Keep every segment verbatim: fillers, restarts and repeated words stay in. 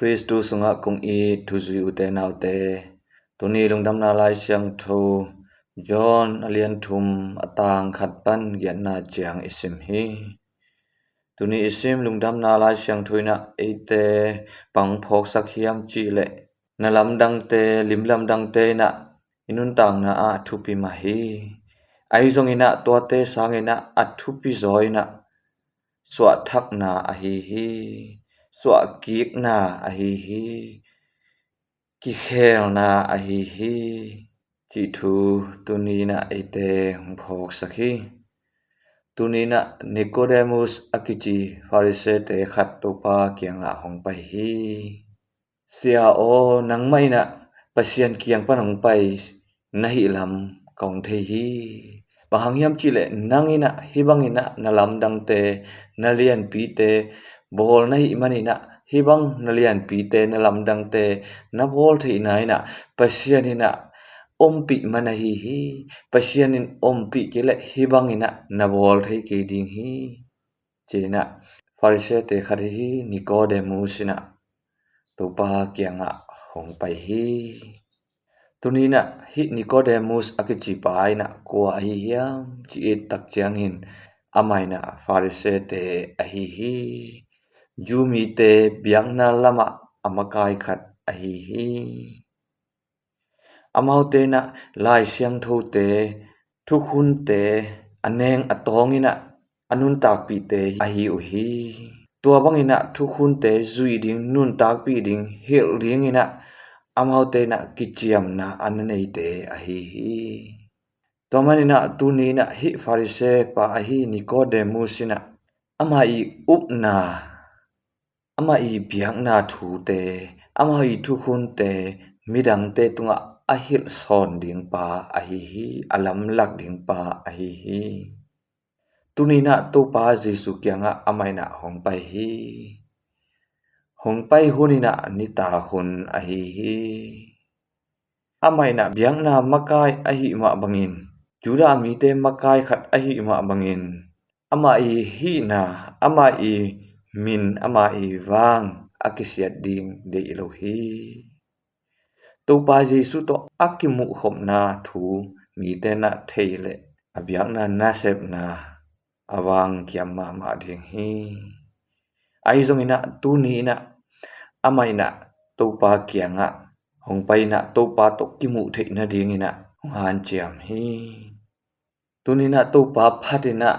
Khristu sungah kong it thuzui ute naute, tuni lungdamna Lai Siangtho John a lian thum a tang khat pan giatna ciang i sim hi. Tuni i sim lungdamna Lai Siangtho in ah eite bang phawksak hiam cih leh, na lamdangte, lim lamdangte in ah i nuntakna ah a thupi mah hi. Ahi zongin ah tuate sangin ah a thupi zaw in ah suahthakna ahi hi. Suahkikna ahi hi. Kikhelna ahi hi, cih thu tuni in ah eite hong phawksak hi. Tuni in ah Nicodemus a kici Pharisee-te khat Topa kiangah hong pai hi. Sia aw, nangmah in ah Pasian kiang pan hong pai na hih lam ka hong thei hi. Bang hang hiam cih leh, nang in ah hih bangin ah na lamdangte, na lianpite bawl na hih manin ah, hih bang na lianpite, na lamdangte na bawl theihna in ah Pasian in ah ompih man ahi hi. Pasian in ompih kei leh hih bangin ah na bawl thei kei ding hi, ci-in ah Pharisee-te khat ahi Nicodemus in ah Topa kiangah hong pai hi. Tuni in ah hih Nicodemus a kicipa in ah kua ahi hiam, ci-in i et tak ciangin, amah in ah Pharisee-te ahi hi. Jew mite biakna lamah a makai khat ahi hi. Amaute in ah Lai Siangthote, thukhunte a neng a tawng in ah a nuntakpihte ahi uh hi. Tua bangin ah thukhunte zui ding, nuntakpih ding, hilh dingin ah amaute in ah kiciamna a na neite ahi hi. Tua manin ah tuni in ah hih Pharisee pa ahi Nicodemus in ah amah i upna, amah i biakna thute, amah i thukhunte midangte tungah a hilh sawn ding pa ahi hi, a lamlak ding pa ahi hi. Tuni in ah Topa Jesu kiangah amah in ah hong pai hi. Hong pai hun in ah nitak hun ahi hi. Amah in ah biakna makai ahih mah bangin, Judah mite makai khat ahih mah bangin, amah i hihna, amah i min, amah i vang a kisiat ding deih lo hi. Topa Jesu tawh a kimuhkhopna thu mite in ah thei leh a biakna nasepna a vang kiam mahmah ding hi. Ahi zongin ah tuni in ah amah in ah Topa kiangah hong pai in ah Topa tawh kimuh theih nadingin ah hong hanciam hi. Tuni in ah Topa phat in ah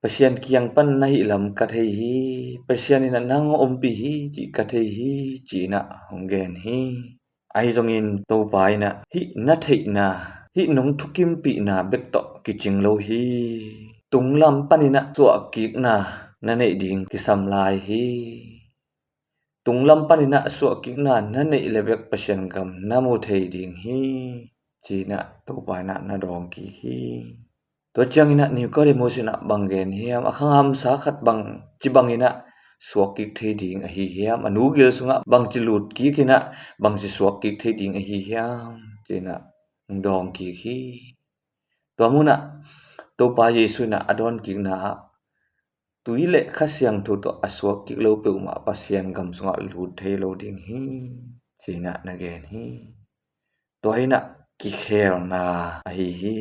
Pasian kiang pan na hih lam ka thei hi. Pasian in ah nang ompih hi cih ka thei hi, ci-in ah hong gen hi. Ahi zongin Topa in ah hih na theihna, hih nong thukimpihna bek tawh kicing lo hi. Tunglam panin ah suahkikna na neih ding kisam lai hi. Tunglam panin ah suahkikna na neih le bek Pasian gam na mu thei ding hi, ci-in ah Topa in ah na dawng kik hi. Tua ciangin ah Nicodemus in ah bang gen hiam, a khanghamsa khat bang ci bangin ah suakkik thei ding ahi hiam, a nu gil sungah bangci lutkik in ah bangci suakkik thei ding ahi hiam, ci-in ah dawng kik hi. Tua munah Topa Jesu in ah a dawnkikna ah tui le Kha Siangtho tawh a suakkik lo peuhmah Pasian gam sungah lut thei lo ding hi, ci-in ah na gen hi. Tua in ah kikhelna ahi hi.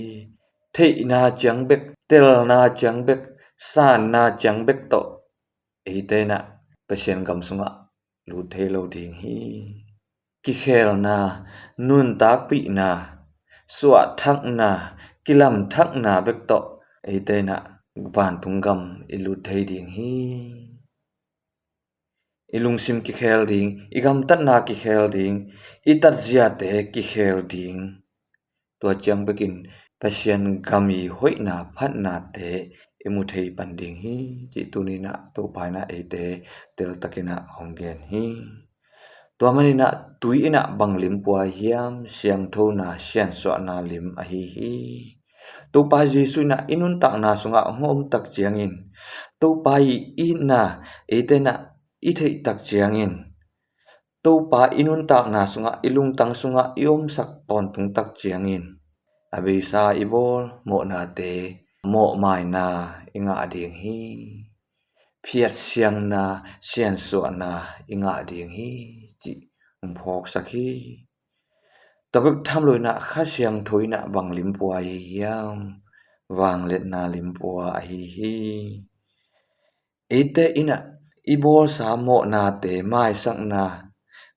Theihna ciang bek, telna ciang bek, sanna ciang bek tawh eite in ah Pasian gam sungah lut thei lo ding hi. Kikhelna, nuntakpihna, suahthakna, kilamthakna bek tawh eite in ah vantung gam i lut thei ding hi. I lungsim kikhel ding, i gamtatna kikhel ding, i tatziate kikhel ding. Tua ciang bekin Pasian gam i hoihna phatnate i mu thei pan ding hi, cih tuni in ah Topa in ah eite teltakin ah hong gen hi. Tua manin ah tui in ah bang lim pua hiam, siangthona, siansuahna lim ahi hi. Topa Jesu in ah i nuntakna sungah hong om tak ciangin, Topa i itna eite in ah i theih tak ciangin, Topa i nuntakna sungah, i lungtang sungah i omsak tawntung tak ciangin, a beisa i bawl mawhnate mawhmaina i ngah ding hi. phiatsiangna, siansuahna i ngah ding hi, cih hong phawksak hi. Tua bek tham lo inah Kha Siangtho inah bang limpua ahi hiam? Vangliatna limpua ahi hi. Eite inah i bawlsa mawhnate maisakna,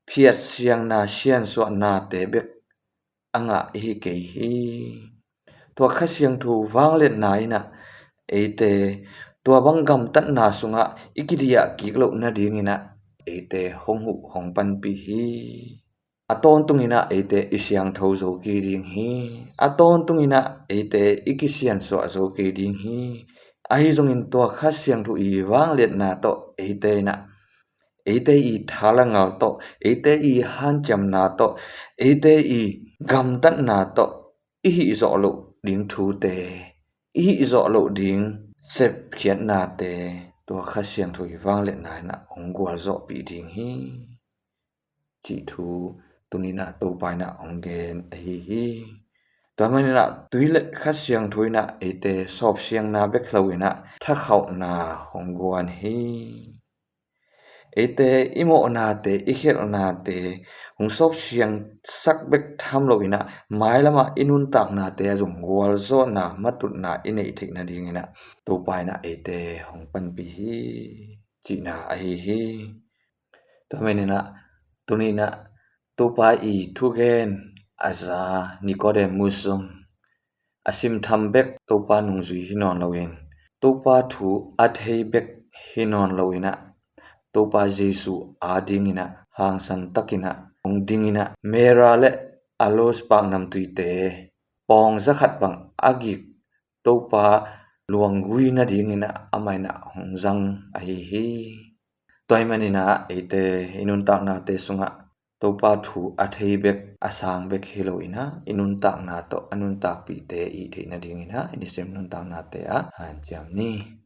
phiatsiangna, siansuahnate bek a ngah i hi kei hi. Tua Kha Siangtho vangliatna inah eite tua bang gamtatna sungah i kidiah kik loh nadinginah eite hong huh hong panpih hi. A tawntung inah eite i siangtho zo kei ding hi. A tawntung inah eite i kisiansuah zo kei ding hi. Ahi zongin tua Kha Siangtho i vangliatna tawh eite inah eite i thalangal tawh, eite i hanciamna tawh, eite i gamtatna tawh i hih zawh loh ding thute, i hih zawh loh ding sepkhiatnate tua Kha Siangtho i vangliatna inah hong gualzawhpih ding hi, cih thu tuninah Topa inah hong gen ahi hi. Tua maninah tui le Kha Siangtho inah eite sawpsiangna bek lo inah thakhauhna hong guan hi. Eite i mawhnate, i khelhnate hong sawpsiangsak bek tham lo inah mailamah i nuntaknate a zong gualzawhna, matutna i neih theih nadinginah Topa inah eite hong panpih hi, cihna ahi hi. Tua maninah tuninah Topa i thugen a za Nicodemus zong a simtham bek Topa nungzui hi nawn loin, Topa thu a thei bek hi nawn loinah Topa Jesu a dinginah hangsan takinah hong dinginah Mera le a lospak namtuite pawng zakhat bang a gik Topa luanggui nadinginah amah inah hong zang ahi hi. Tua ahih maninah eite i nuntaknate sungah Topa thu a thei bek, a sang bek hi lo inah i nuntakna tawh a nuntakpihte i theih nadinginah i nisim nuntaknate ah hanciam ni.